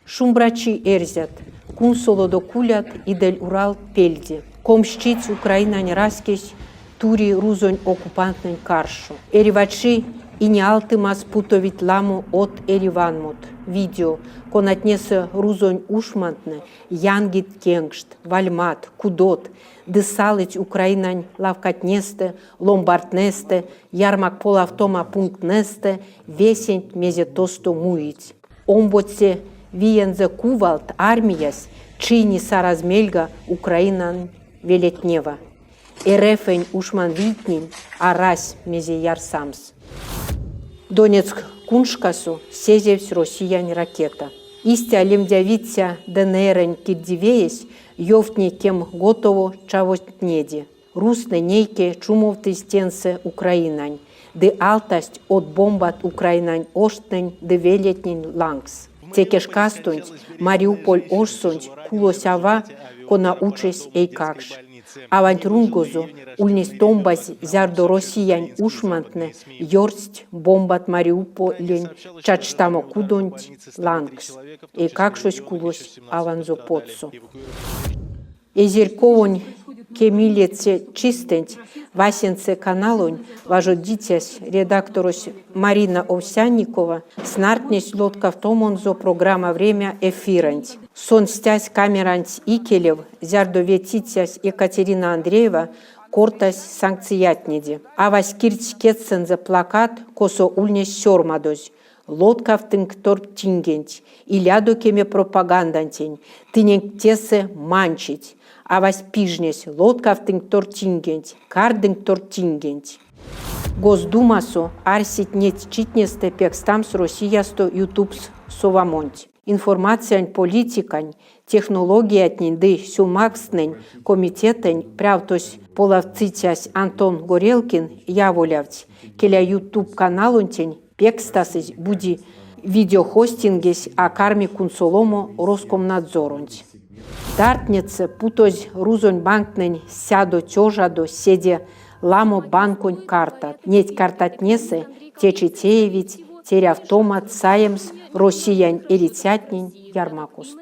Шумбрачи, эрзят! Кунсолодо кулят Идель-Урал пельде. 20 чить Украинань раськесь тури рузонь оккупантнэнь каршо. Эрьва чи Инеалтымас путовить ламо од эриванмот, видео, конатнесэ рузонь ушмантнэ янгить кенкшт, вальмат, кудот ды салыть Украинань лавкатнестэ, ломбардтнэстэ, ярмакполавтома пункттнэстэ весенть, мезе тосто муить. Омбоце виензэ кувалт армиясь чийни сараз мельга Украинань велетнева. РФ-нь ушманвийтнень арась мезе ярсамс. Донецк куншкасо сезевсь Россиянь ракета. Истя лемдявиця ДНР-нь кирдивеесь ёвтни кемготово чавозтнеде. Рузтнэ нейке чумовтызь тенсэ Украинань ды алтасть од бомбат Украинань оштнэнь ды велетнень лангс. Теке шкастонть Мариуполь ошсонть кулось ава, кона учось эйкакш. Аванть рунгозо ульнесь томбазь, зярдо Россиянь ушмантнэ ёртсть бомбат Мариуполень чачтамо кудонть лангс. Эйкакшось кулось аванзо потсо. Эзерьковонь кемилеце чистэнть васенце каналонь важодицясь, редакторось Марина Овсянникова снартнесь лоткавтомонзо программа «Время» эфирэнть. Сон стясь камеранть икелев, зярдо ветицясь Екатерина Андреева кортась санкциятнеде. Авась кирдсь кедьсэнзэ плакат, косо ульнесь сёрмадозь Лоткавтынк тортингенть, илядо кеме пропагандантень, тыненк тесэ манчить. Авась пижнесь, лоткавтынк тортингенть, кардынк тортингенть. Госдумасо арсить неть читнестэ пекстамс Россиясто Ютубс совамонть. Информациянь политикань, технологиятнень ды сюлмавкстнэнь комитетэнь прявтось полавтыцясь Антон Горелкин яволявтсь, келя YouTube-каналонтень пекстасызь, буди видеохостингесь а карми кунсоломо Роскомнадзоронть. Дартнетсэ путозь рузонь банктнень сядо тёжадо седе ламо банконь картат. Неть картатнесэ течи теевить терявтомат саемс Россиянь эрицятнень ярмакост.